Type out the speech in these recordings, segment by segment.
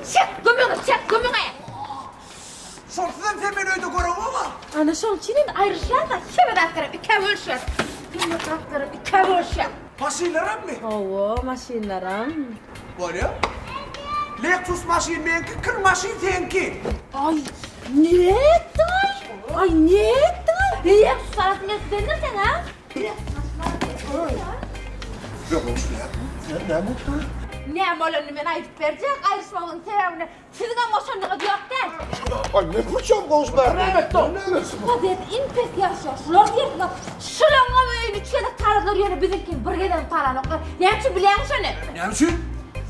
Çek gömüňi, çek gömüňi! Şonsuzam sen meni öýde göreňok-a. Ana şoň üçin indi aýryşýas-a, hemme zatlaram ikä bölüşýäs. Hemme zatlaram ikä bölüşýäs. Maşynlarammy? Hawa, maşynlaram. Bolýa. Lexus maşyn meňki, kir maşyn seňki. Aý, nätdiňaý? Aý, nätdiňaý? Lexus alasyň gelip gidendir seň, a? Näme bolanyny men aýdyp berjek, aýryşmagyň sebäbini siziňem goşandyňyz ýok däl. Aý men pulçam goşmaýan. Gazet iň pes ýaşaýar, şular diýersiňiz. Şulaňam öýüni üç gezek taladylar, ýöne biziňkini bir gezegem talanoklar. Näme üçin bilýäňmi şony? Näme üçin?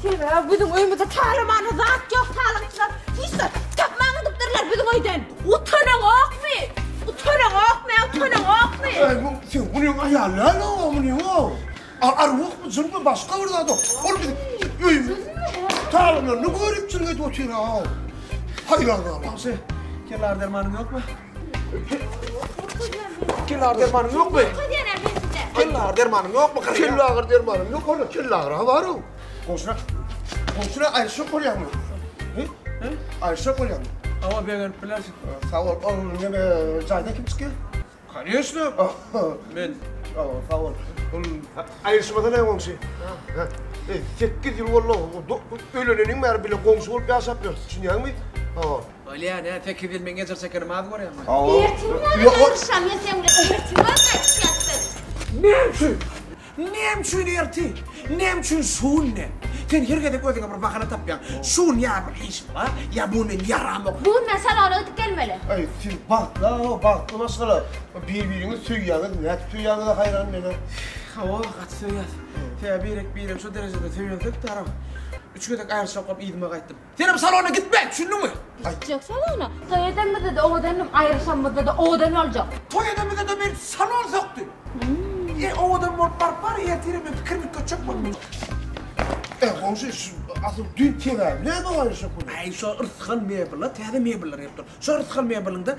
Sebäbi biziň öýümizde talamana zat ýok, talaňçylar hiç zat tapman gidipdirler biziň öýden. Utanaňokmy? Utanaňokmy, utanaňokmy? Eý, bu sen munyň aýaly däl-ow, munyň-ow. Arwahmy, jynmy, başga bir zat-ow. Ol biziň öýümiz talananyny görüpjik edip otyr-ow. Haýran galan. Goňşy, kellagyry dermanyň ýokmy? Kellagyry dermanyň ýokmy? Kellagyry dermanyň ýokmy? Kellagyry dermanym ýok, onda kellagyry-ha bar-ow. Goňşy, goňşy aýryşjak bolýaňmy? He? Aýryşjak bolýaňmy? Hawa, begenip bilersiň. Sag bol. Ol neme jaýdan kim çykýar? Koneçno. Men. Hawa, sag bol. Ol aýryşmasa näme goňşy? Hä? 8 ýyl boldy. Öleneniň bäri bile goňşy bolup ýaşap ýörüs, düşünýäňmi? Hawa. Bolýa, nä 8 ýyl meň ejir çekenimi az görýäňmi? Hawa. Ertir näme aýryşam, men seň bilen ertir aýryşýas biz. Näme üçin? Näme üçin ertir? Näme üçin şu gün ne? Sen her gezek özüňe bir bahana tapýaň. Şu gün ýa bir işim bar, ýa bu gün men ýaramok. Bu gün men salona gidip gelmeli. Aý, siz bagtly-a, bagtly maşgala. Bir-biriňizi söýýäňiz, nädip söýýäňize haýran men-ä. Hawa, gaty söýýäs. Sebäbi birek-biregi şo derejede söýensek, Taram, üç gezek aýrylyşjak bolup yzyma gaýtdym. Senem salona gitme, düşündiňmi? Gitjek salona. Toý edenimizde-de owadannym, aýryşanymyzda-da owadan boljak. Toý edenimizde-de meni salon sokdy. E, owadan bolup baryp bar, ertirem men pikirimi üýtgetjek boldum. E, goňşy, şu asyl düýp sebäbi näme aýryşjak bolýaň? Aý, şo yrsgal mebele, täze mebeller gelip dur. Şo yrsgal mebeliňde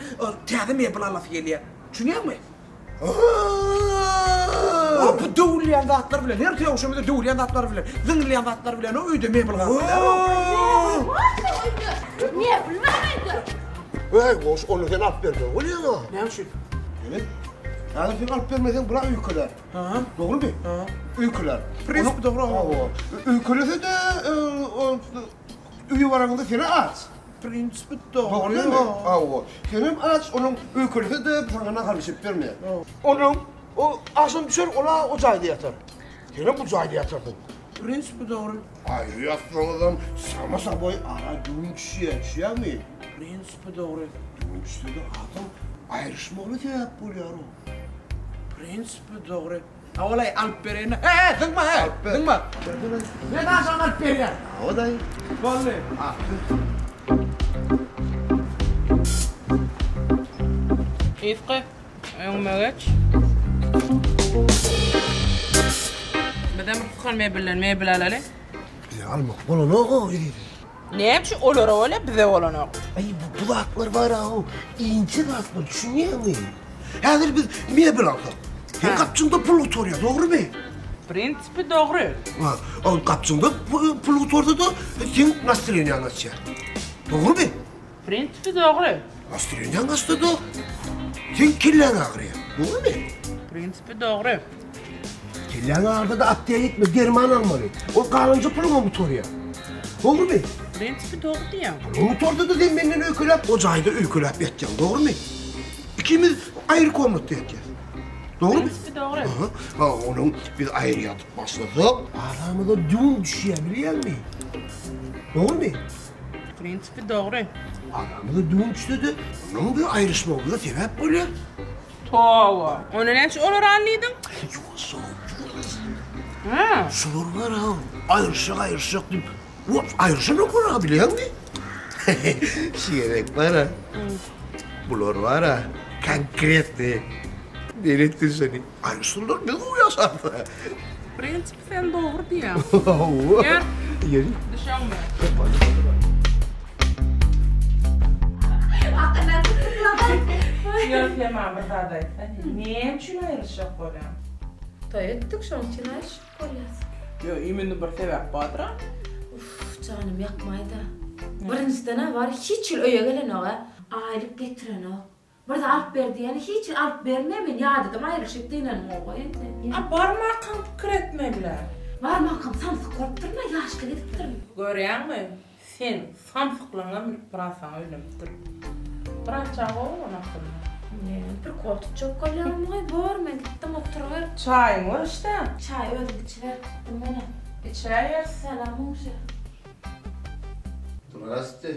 täze mebel alasy gelýär. Düşünýäňmi? O bu döwülýän zatlar bilen, her sögüşemizde döwülýän zatlar bilen, zyňylýan zatlar bilen o öýde mebel galmaýar. Mebel bar öýde. Eý, goş, ony sen alyp berjek bolýaň-a. Näme üçin? Ýöne, häzir sen alyp bermeseň, bular öýkeler. Dogrumy? Öýkeler. Prinsip dogry. Hawa. Öýkelese-de, öýe baraňda seni aç. Prinsipi dogry. Dogry dälmi? Hawa. Senem aç, onuň öýkelese-de saňa nahar bişirip bermeýär. Onuň o agşam düşer, ol-a o jaýda ýatar. Senem bu jaýda ýatarsyň. Prinsipi dogry. Aýry ýatsaňyzam samo soboý ara düwün düşýär, düşýärmi? Prinsipi dogry. Düwün düşse-de adam aýryşmagyna sebäp bolýar-ow. Prinsipi dogry. Hawalaý alyp bereýin. He, he, zyňma, he. Alyp ber. Zyňma. Men agşam alyp berýän. Hawa daýy. Boldy. Yzky, öňüme geç. Bizem rysgal mebelden mebel alaly. Bize almak bolanok-ow ezizim. Näme üçin olara bolýar, bize bolanok? Aý, bu zatlar bar-ow, inçe zatlar, düşünýäňmi? Häzir biz mebel alsak, seň gapjyňda pul gutarýar, dogrumy? Prinsipi dogry. Ha, ol gapjyňda pul gutarsa-da, seň nastroýeniýaň gaçýar. Dogrumy? Prinsipi dogry. Nastroýeniýaň gaçsa-da, seň kelläň agyrýar. Dogrumy? Prinsipi dogry. Kelläň agyrsa-da apteka gitme, derman almaly. Ol galanja puluňam gutarýar. Dogrumy? Prinsipi dogry diýýäň. Puluň gutarsa-da sen menden öýkeläp, o jaýda öýkeläp ýatýaň, dogrumy? Ikimiz aýry komnatda ýatýas. Dogrumy? Prinsipi dogry. Aha, ha, onuň biz aýry ýatyp başlasak, aramyza düwün düşýär, bilýäňmi? Dogrumy? Prinsipi dogry. Aramyza düwün düşse-de, onuň bir aýryşmagymyza sebäp bolýar. Toba. Onda näme üçin olary al diýdiň? Ýuwaş-a, ýuwaş. Hä. Şular bar-a, aýryşjak, aýryşjak diýip, wop, aýryşanoklar-a, bilýäňmi? Şu gezek bar-a, bular bar-a, konkretnyý. Neretdin şony? Aýryşsynlar, biz gowy ýaşarys-a. Prinsipi sen dogry diýýäň. Hawa. Ýör. Ýeri. Düş öňüme. Ýör sen maňa bir zat aýtsana. Näme üçin aýrylyşjak bolýaň? Toý etdik, şonuň üçin aýryşyp bolýas. Ýok, imенно bir sebäp bardyr-a. Uff, janym ýakmaýda. Birinjiden-ä bar hiç hili öýe gelenok-a. Aýlyk getirenok. Bir zat alyp ber diýeni hiç hili alyp bermeýär. Men ýadadym aýrylyşyp dynanym gowy indi. A barmakam pikir etmeliler. Barmakam samsyk bolupdyryn-a ýaşlyk edipdirin. Görýäňmi sen samsyklygyňam bilip biraz saňa öýlenipdir. Biraz gowy bolan aslynda. Men prikol tutjak bolýarmygy bor men gitdim oturyber. Çaýyň bar işte. Çaý özüň içiber gitdim menä. Içäýeris. Salam goňşy. Zdrasti.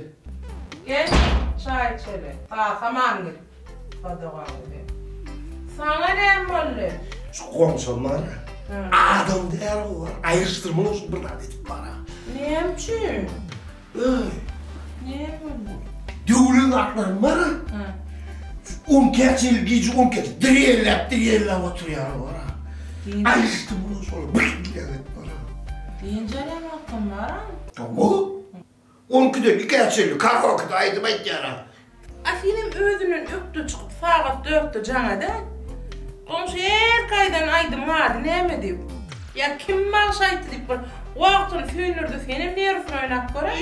Gel, çaý içeli. Gahryman git, Badogan bilen. Saňa näme boldy? Şu goňşam bar. Adam däl o. Aýryşdyrmak üçin bir zat edip bar. Näme üçin? Öý. Näme boldy? Döwlen zatlarym bar. On käçe ýyl gije on käçe direlläp direlläp oturýar bar. Aýryşdyrmak şol bir edip bar. Dynç alýan wagtym bar. Hawa. On ikiden ikä çenli karaokede aýdym aýtýar-a. A senem özünden ökde çykyp sagat dörtde jaň ed-ä. Goňşy erk aýdan aýdymyň ady näme diýip. Ýa kim bagşy aýtdy diýip bir wagtyny süýndürdi senem nerwsini oýnap gör-ä.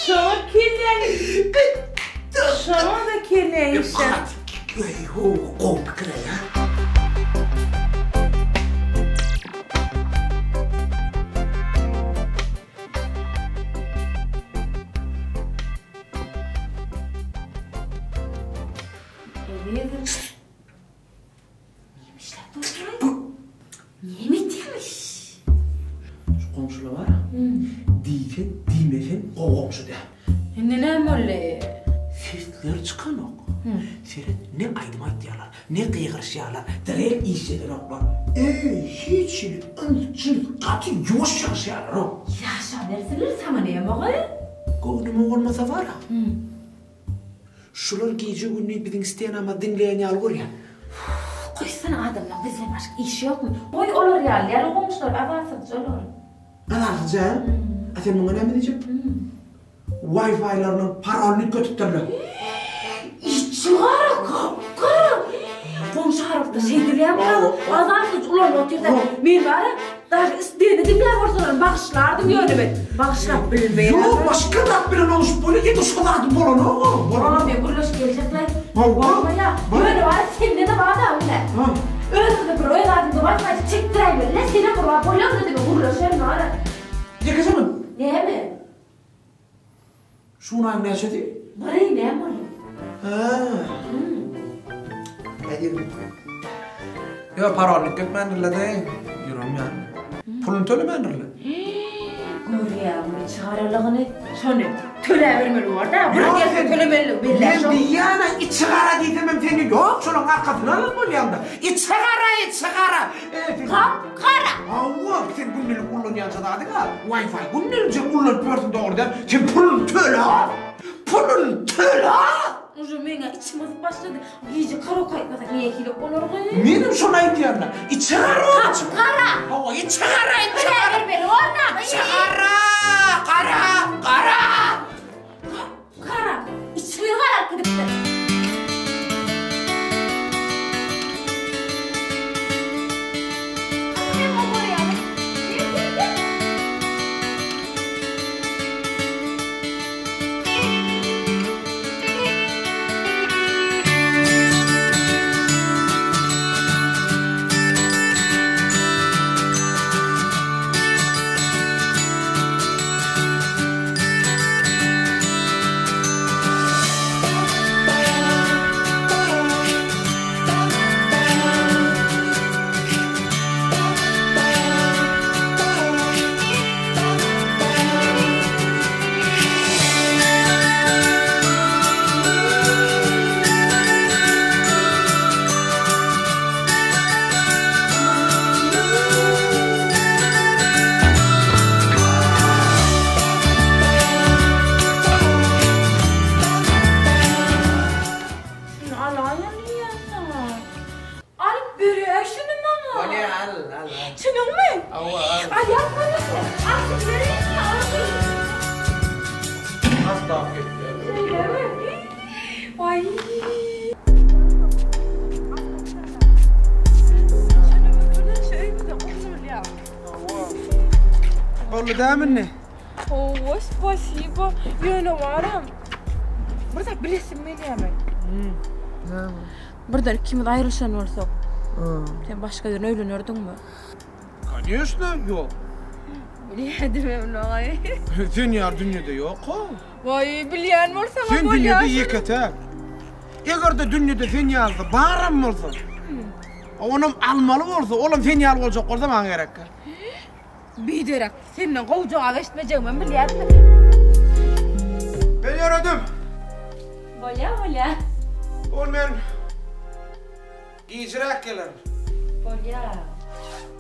Şoňa kelläňi Şoňa-da kelläň işlän. Eý-ho, gowy pikir-ä. Ezizim. Näme işläp dursuň? Näme etýäň? Şu goňşular bar. Diýseň, diýmeseň gowy goňşy däl. Indi näme boldy? Sesleri çykanok. Seret, ne aýdym aýtýarlar, ne gygyryşýarlar, direkt iş edenoklar. Eý, hiç hili yns-jyns, gaty ýuwaş ýaşaýarlar-ow. Ýaşabersinler, saňa näme ogy? Göwnüme bolmasa bar-a. Şular gije-gündiz biziň stenamyzy diňleýän ýaly görýän. Goýsana adamlaň bizden başga işi ýokmy? Goý olar ýaly ýaly goňşular azarsyzja olar. Azarsyzja? A sen muňa näme diýjek? Wi-Fi-larynyň parolyny üýtgetipdirler. Içi gara, gap-gara. Goňşy aralykda şeýdilýärmi? Azarsyz ulanyp otyrda. Men bar-a, daşy isleýeni diňläp bolsalar bagyşlardym ýöne men bagyşlap bilmeýän. Ýok, başga zat bilen oňşup bolýar, ýa-da şo zady bolanok-a. Bolanok men gürleşip geljekläý. Bolmaýar. Ýöne bar-a sende-de bar-da ine. Özüňize bir öz adyňda Wi-Fi çekdiräýmeli-le, senem bir wagt bolýar-da diňe gürleşerin bar-a. Ýekeje gün. Näme? Şu gün aýyň näçesi? Biri näme boldy? Hä. Nädip? Ýok, parolyny üýtgetmändirler-de, ýüregim ýandy. Puluny tölemändirler. Görýäňmi içigaralygyny? Şony töläbermeli bor-da, bir gelse tölemeliligi belli-ä şo. Men diýýän-ä, içigara diýsemem sen ýok, şolaryň arkasyny alan bolýaň-da. Içigara, içigara! Gap-gara! Hawa, sen gündelik ullanýança zadyň-a, Wi-Fi gündelikjek ullanyp ýörsüň dogry däl, sen puluny töle! Puluny töle! Uje meň-ä içim gyzyp başlady. Gije karaoke aýtmasak nähili bolar gyz? Menem şony aýdýan-da. Içi gara oň. Gap-gara! Hawa, içi gara, içi gara. Töläbermeli bolma. Içi gara, gara, gara. Gara, içiňiz garalyp gidipdir. Şuny alaýyn diýýän saňa. Alyp beräý şuny maňa. Bolýa al al. Çynyňmy? Hawa al. Aýak bolmasyn. Alyp beräými? Has dap ketdi. Şeýlemi? Waý. Boldy dämi indi? Hawa, spasibo. Ýöne baram. Bir zat bilesim gelýärmi? Näme? Birden ikimiz aýrylyşan bolsak. Sen başga birine öýlenerdiňmi? Koneşno, ýok. Bilýärdim men oňa. Sen ýar dünýede ýok-a. Waý, bilýän bolsaňam Sen dünýede ýeke-täk. Eger-de dünýede sen ýaly baram bolsa, onam almaly bolsa, olam sen ýaly boljak bolsa maňa gerekkä. Biderek, senden gowy jogap eşitmejegimem bilýärdim. Men ýöredim. Bolýa, bolýa. Ol men gijiräk gelerin. Bolýa.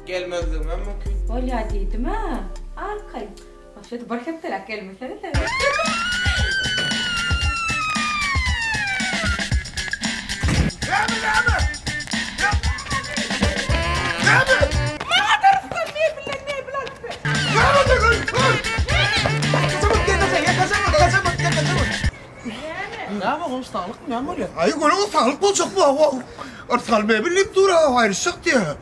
Gelmezligimem mümkin. Bolýa diýdim-ä. Arkaýyn. Şeýdip bir hepdeläp gelmesene sen. Näme näme? Näme? Maňa dyrysdan mebelden mebel alyp ber. Näme diýdiň? Näme goňşy saglykmy näme bolýar? Aý görüň saglyk boljakmy? Yrsgal mebel diýip dur, aýryşjak diýýär.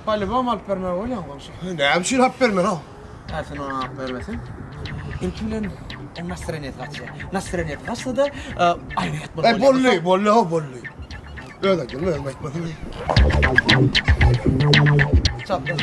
Polibom alyp bermeli bolýaň goňşy. Näme üçin alyp bermeli? Hä sen ony alyp bermeseň, ilki bilen oň nastreniýasy gaçýar. Nastreniýasy gaçsa-da, aýra ýatmaly bolýar. Boldy, boldy, boldy. Öz aýdanymy özüm aýtmasam. Çapraz.